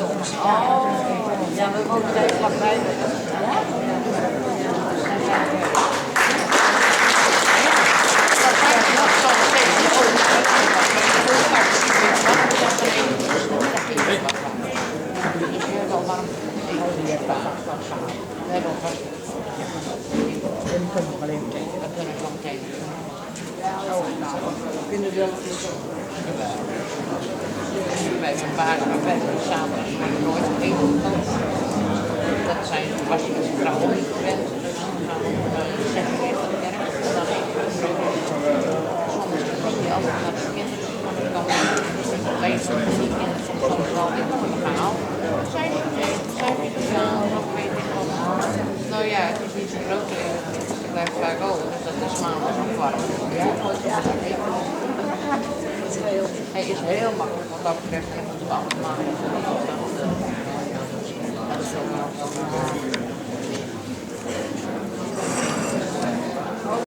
Soms. Oh, ja, we wonen daar vlakbij. Kunnen wel Wij zijn baas, maar wij zijn zaterdag nooit eten gekookt. Dat zijn, was je met z'n vrouw niet gewend. Dus dan gaan we om 6 uur naar de kerk en dan eten we brood. Soms kom je altijd naar de kinderen van de kant. Wij die kinderen soms dan wel in de verhaal. Zijn ze meteen, zijn ze sociaal, nog weet ik wat. Nou ja, het is niet zo groot, het blijft vaak over, dus dat is maandag nog warm. Ja, hij is heel makkelijk wat dat betreft en moet op andere maanden.